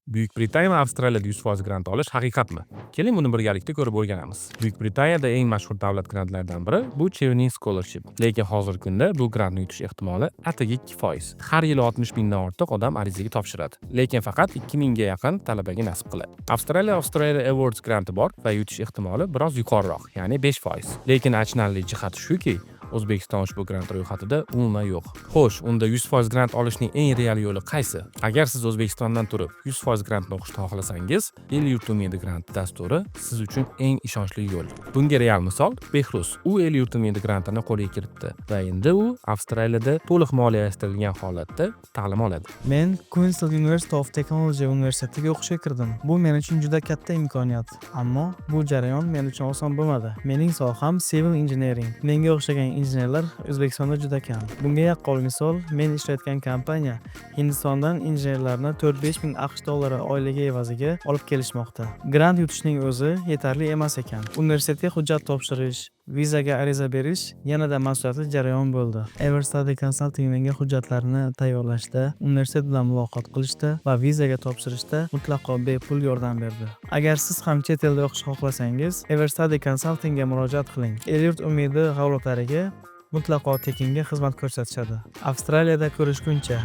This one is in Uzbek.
Buyuk Britaniya va Avstraliyada 100% grant olish haqiqatmi? Keling, buni birgalikda ko'rib o'rganamiz. Buyuk Britaniyada eng mashhur davlat grantlaridan biri bu Chevening Scholarship. Lekin hozirgi kunda bu grantni yutish ehtimoli atigi 2%. Har yili 60 mingdan ortiq odam arizaga topshiradi. Lekin faqat 2 mingga yaqin talabaga nasib qiladi. Avstraliya Australia Awards granti bor va yutish ehtimoli biroz yuqoriroq, ya'ni 5%. Lekin achinarli jihati shuki, O'zbekiston ushbu grant ro'yxatida umuman yo'q. Xo'sh, unda 100% grant olishning eng real yo'li qaysi? Agar siz O'zbekistondan turib 100% grantni o'qishni xohlasangiz, El yurt umidi grant dasturi siz uchun eng ishonchli yo'l. Bunga real misol Behruz. U El yurt umidi grantini qo'lga kiritdi va endi u Avstraliyada to'liq moliyalashtirilgan holatda ta'lim oladi. Men Queensland University of Technology universitetiga o'qishga kirdim. Bu men uchun juda katta imkoniyat. Ammo bu jarayon men uchun oson bo'lmadi. Mening soham civil engineering. Menga o'xshagan injenerlar O'zbekistonda juda kam. Bunga yaqqol misol, men ishlayotgan kompaniya Hindistondan injenerlarni 4-5 ming AQSh dollari oyligi evaziga olib kelishmoqda. Grant yutishning o'zi yetarli emas ekan. Universitetga hujjat topshirish, vizaga ariza berish yanada mas'uliyatli jarayon bo'ldi. Everstudy Consulting menga hujjatlarni tayyorlashda, universitet bilan muloqot qilishda va vizaga topshirishda mutlaqo bepul yordam berdi. Agar siz ham chet elda o'qishni xohlasangiz, Everstudy Consultingga murojaat qiling. El yurt umidi g'avlodlariga mutlaqo tekinga xizmat ko'rsatishadi. Avstraliyada ko'rishguncha.